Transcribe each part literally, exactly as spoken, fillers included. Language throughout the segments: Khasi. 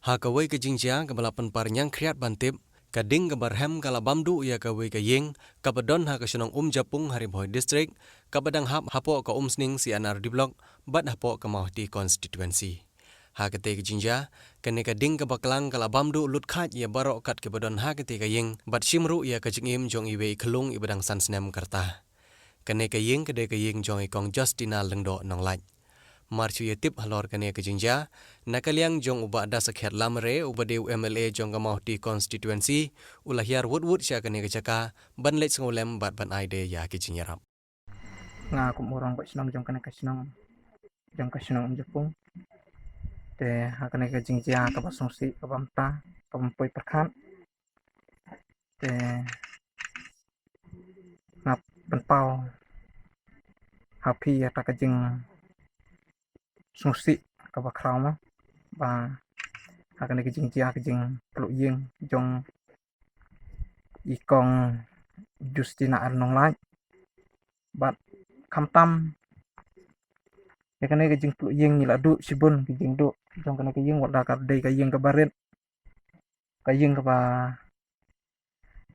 Ha kawei ka jingjia kaba la pynpar ñiangkhriat ban tip, ka ding kaba rhem ka la bam duh ïa kawei ka ïing kaba don ha ka shnong Umjapung ha Ri Bhoi District, kaba dang hap hapoh ka Umsning C and R D Block bad hapoh ka Mawhati Constituency. Ha katei ka jingjia, kane ka ding kaba klang ka la bam duh lut khaid ïa baroh kat kiba don ha katei ka ïing bad shim ruh ïa ka jingim jong iwei i khyllung iba dang san snem ka rta. Kane ka ïing ka dei ka ïing jong i Kong Justina Lyngdoh Nonglait. Mar shu ïatip halor kane ka jingjia, na ka liang jong u Bah Dasakhiat Lamare uba dei u M L A jong ka Mawhati Constituency, u la hiar wut wut sha kane ka jaka ban leit sngewlem bad ban ai de ïa ki jingïarap. Nga kum u rangbah shnong jong kane ka shnong, jong ka shnong Umjapung. Te ha kane ka jingjia kaba sngewsih, kaba mynta, kaba ym poi pyrkhat. Te nga pynpaw ha phi ïa kata ka jingsngewsih kaba khraw mo, ba ha kane ka jingjia ka jingpluh ïing jong i Kong Justina R Nonglait. Bad khamtam ïa kane ka jingpluh ïing ngi la duh shibun ki jingduh jong kane ka ïing, wat la ka dei ka ïing kaba rit, ka ïing kaba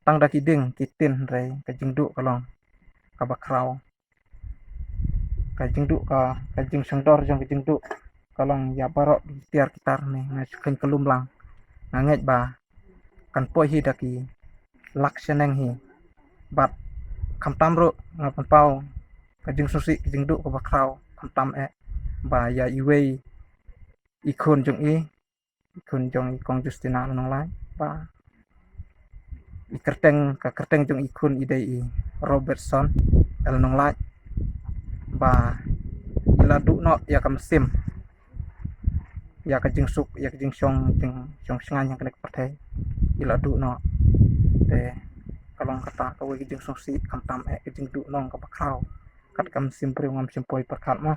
tang da ki ding ki tin, hynrei ka jingduh ka long kaba khraw. Ka jingduh ka, ka jingshongdor jong ka jingduh ka long ïa baroh ki tiar ki tar ne, nga shu kheiñ ka lum lang. Nga ngeit ba kan poi hi da ki lak shaneng hi. Bad khamtam ruh nga pynpaw ka jingsngewsih, ka jingduh kaba khraw khamtam eh, ba ïa iwei i khun jong i, i khun jong i Kong Justina L Nonglait, ba i kyrteng, ka kyrteng jong i khun i dei i Robertson L Nonglait, ba i la duh noh ïa ka mynsiem, ïa ka jingsuk, ïa ka jingshong, jingshong shngaiñ ha kane ka pyrthei, i la duh noh. Te ka long kata kawei ka jingsngewsih khamtam eh, ka jingduh noh kaba khraw. Kat ka mynsiem briew ngam shym poi pyrkhat mo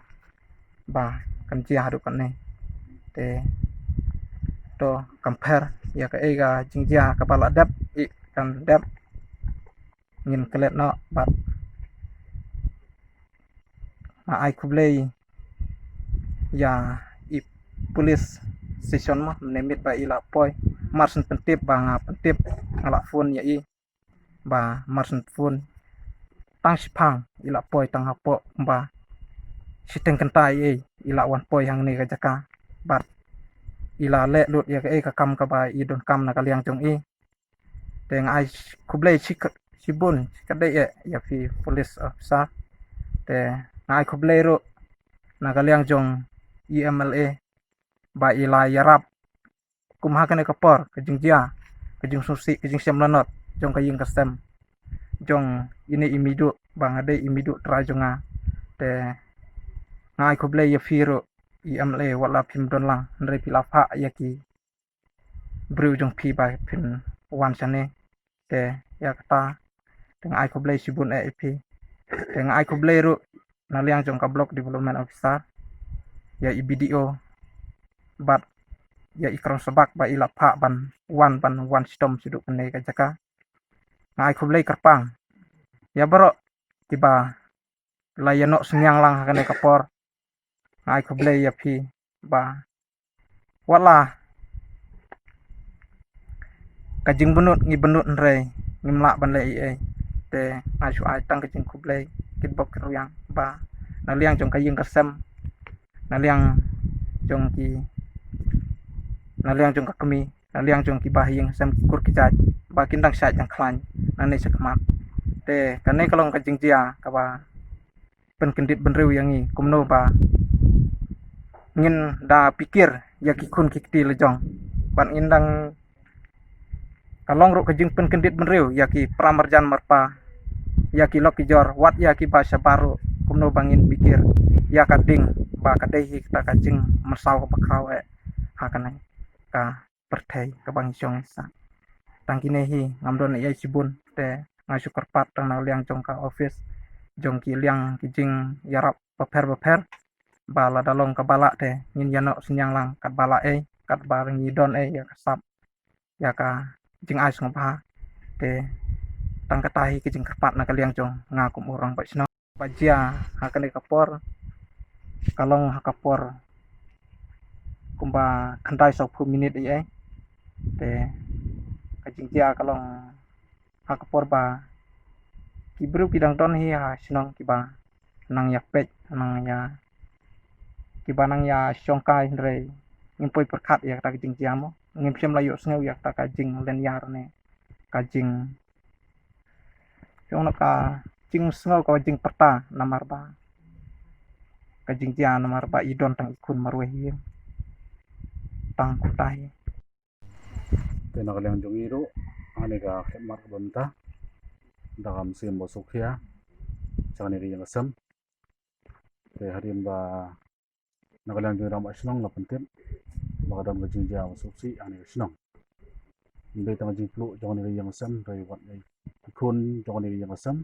ba kan jia haduh katne. Te to compare ïa kaei ka jingjia kaba la dep, i kan dep, ngin klet noh. Bad nga ai khublei ïa i police station mo, mynne miet ba i la poi. Mar shen pyntip ba nga pyntip, nga la phone ïa i, ba mar shen phone tang shiphang i la poi, tang hapoh kumba shiteng kynta ei i la wan poi hangne ka jaka. Bad i la leh lut ïa kaei ka kam kaba i donkam na ka liang jong i. Te nga ai khublei shi ka, shibun, shi katdei eh ïa phi police officer. Te nga ai khublei ruh na ka liang jong i M L A ba i la ïarap kum ha kane ka por, ka jingjia, ka jingsngewsih, ka jingshem lanot jong ka ïing ka sem jong ine i meiduh, ba nga dei i meiduh trai jong nga. Te nga ai khublei ïa phi ruh i M L A, wat la phim don lang, hynrei phi la phah ïa ki briew jong phi ba phin wan shane. Te ïa kata, te nga ai khublei shibun eh ïa phi. Te nga ai khublei ruh na liang jong ka Block Development Officer, ïa i B D O, bad ïa i Krong Sabak ba i la phah ban wan, ban wan shitom shaduh kane ka jaka. Nga ai khublei kyrpang ïa baroh kiba la ïa noh synñiang lang ha kane ka por. Nga ai khublei ïa phi ba wat la ka jingbynnud ngi bynnud, hynrei ngim lah ban leh ei ei. Te nga shu ai tang ka jingkhublei kitbok kitrwiang ba na liang jong ka ïing ka sem, na liang jong ki, na liang jong ka kmie, na liang jong ki bahaïing sem, ki kur ki jait, ba kin dang shait dang khlaiñ nangne shakhmat. Te kane ka long ka jingjia kaba pynkyndit bynriew ïa ngi, kumno ba ngin da pyrkhat ïa ki khun ki kti la jong. Bad ngin dang, ka long ruh ka jingpynkyndit bynriew ïa ki para marjan marpa, ïa ki lok ki jor, wat ïa kiba shabar ruh, kumno ba ngin pyrkhat ïa ka ding ba ka dei hi kata ka jingmynsaw kaba khraw eh ha kane ka pyrthei kaba ngi shong ngi sah. Tang kine hi, ngam don ei ei shibun, te nga shu kyrpad tang na liang jong ka office, jong ki liang ki jingïarap bapher bapher, ba lada long kaba lah te ngin ïa noh synñiang lang katba lah ei, katba ngi don ei ïa ka sap, ïa ka jingai sngewbha. Te tang kata hi ka jingkyrpad na ka liang jong nga kum u rangbah shnong. Ba jia ha kane ka por, ka long ha ka por kumba khyndai sawphew minit ïa. Te ka jingjia ka long ha ka por ba ki briew ki dang don hi ha shnong kiba nang ïa peit, nang ïa, kiba nang ïa shongkai, hynrei ngim poi pyrkhat ïa kata ka jingjia mo. Ngim shym la ïohsngew ïa kata ka jinglynñiar ne ka jing, shong na ka jingsngew ka jingpyrta namar ba ka jingjia namar ba i don tang i khun marwei hi. Tang kumta hi. Te na ka liang jong ngi ruh, ha kane ka khmat kaba mynta, da ka mynsiem ba sngewkhia sha kane ka ïing ka sem. Te hadien ba na ka liang jong ngi rangbah shnong la pyntip ba ka don ka jingjia ba sngewsih ha kane ka shnong. Ym dei tang ka jingpluh jong kane ka ïing ka sem, hynrei wat ïa ki khun jong kane ka ïing ka sem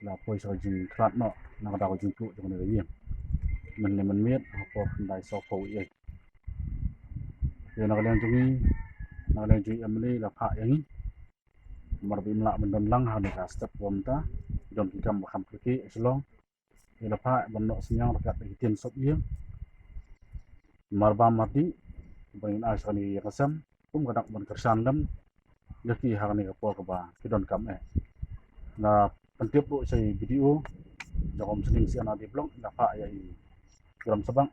la poi sha ka jingkhlad noh na ka daw ka jingpluh jong kane ka ïing mynne mynmiet ha ka por khyndai sawphew ïa. Te na ka liang jong ngi, na ka liang jong i M L A la phah ïa ngi, namar ba im lah ban don lang ha kane ka step ba mynta, don ki kam ba kham kyrkieh sha Shillong. I la phah ban noh synñiang ryngkat bad ki ktien sop ïing, marbam mardih, ba ngin ai sha kane ka ïing ka sem kum ka dak ban kyrshan lem ïa ki ha kane ka por kaba ki donkam eh. La pyntip ruh sha i B D O jong ka Umsning C and R D Block, la phah ïa i Gram Sabang,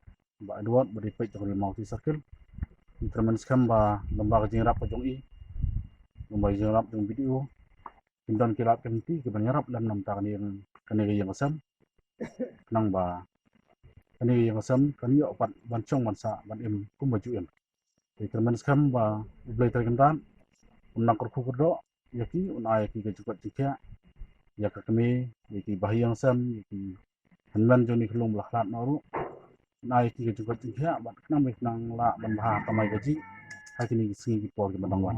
Bah Edward, ba dei peit jong ka Mawti Circle. Ngi kyrmen skhem ba lyngba ka jingïarap ka jong i, lyngba ka jingïarap jong B D O, kin don ki lad ki lynti kiban ïarap lem namta kane, kane ka ïing ka sem, khnang ba kane ka ïing ka sem kan ïoh pat ban shong ban sah ban im kumba ju im. Te kyrmen skhem ba U Blei Trai Kynrad un nang kyrkhu kyrdoh ïa ki, un ai ïa ki ka jingkoit jingkhiah, ïa ka kmie, ïa ki bahaïing sem, ïa ki hynmen jong kane ka lum ba la khlad noh ruh, un ai ïa ki ka jingkoit jingkhiah bad khnang ba kin nang lah ban bha kamai kajih ha kine ki sngi ki por kiban dang wan.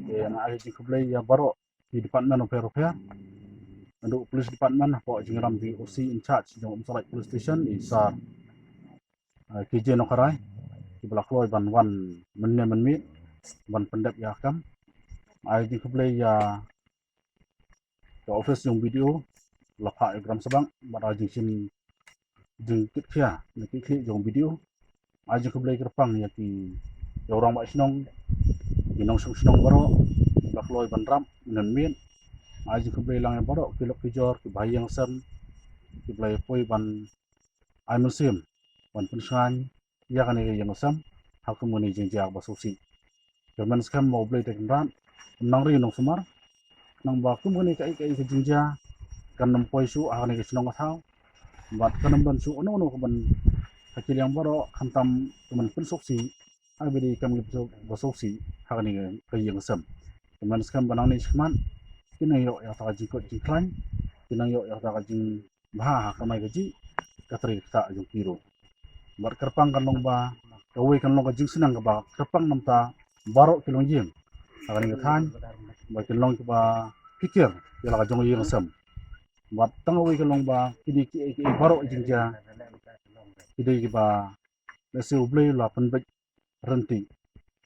Te nga ai ka jingkhublei ïa baroh ki department bapher bapher, naduh police department hapoh jingïalam jong i O C in charge jong Umsonlait Police Station, i Sir, eh, K J Nongkharai, kiba la kloi ban wan mynne mynmiet ban pyndep ïa ka kam. Ai jingkhublei ïa ka office jong B D O, la phah ïa u Gram Sabang bad ai jingshim jingkitkhia na ki khlieh jong B D O. Ai jingkhublei kyrpang ïa ki, ïa u rangbah shnong, ki nongshong shnong baroh kiba la kloi ban rap mynne mynmiet. Ai jingkhublei lang ïa baroh ki lok ki jor, ki bahaïing sem kiba la ïa poi ban ai mynsiem ban pynshngaiñ ïa kane ka ïing ka sem ha kum kane ka jingjia kaba sngewsih. Kyrmen skhem ba U Blei Trai Kynrad un nang ri nongsumar, khnang ba kum kane kaei kaei ka jingjia kan ym poi shuh ha kane ka shnong ka thaw, bad kan ym don shuh uno uno kaban, ha ki liang baroh, khamtam kaban pynsngewsih, ai ba dei kam ki ba sngewsih ha kane ka ïing ka sem. Kyrmen skhem ba nangne shakhmat kin nang ïoh ïa kata ka jingkoit jingkhlaiñ, kin nang ïoh ïa kata ka jing bha ha kamai kajih, ka trei ka ktah jong ki ruh. Bad kyrpang kan long ba kawei kan long ka jingsneng kaba kyrpang namta baroh ki longïing ha kane ka thaiñ, ba kin long kiba phikir ïa la ka jong ka ïing sem. Bad tang kawei kan long ba kine kiei kiei baroh ki jingjia ki dei kiba lehse U Blei u la pynbeit rynti.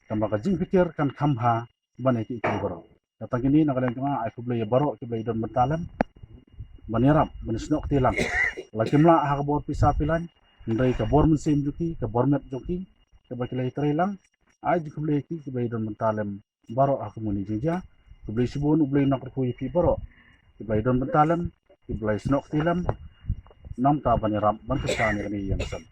Tangba ka jingphikir kan kham bha ban ïa kiei kiei baroh. Te tang kine na ka liang jong nga ai khublei ïa baroh kiba la ïadon bynta lem ban ïarap, ban snoh kti lang. La kim lah ha ka bor pisa pilaiñ, hynrei ka bor mynsiem jong ki, ka bor met jong ki, kaba ki la ïatrei lang. Ai jingkhublei ïa ki kiba la ïadon bynta lem baroh ha kum kane ka jingjia. Khublei shibun, U Blei un nang kyrkhu ïa phi baroh kiba la ïadon bynta lem, kiba la ïasnoh kti lem namta ban ïarap ban kyrshan ïa kane ka ïing sem.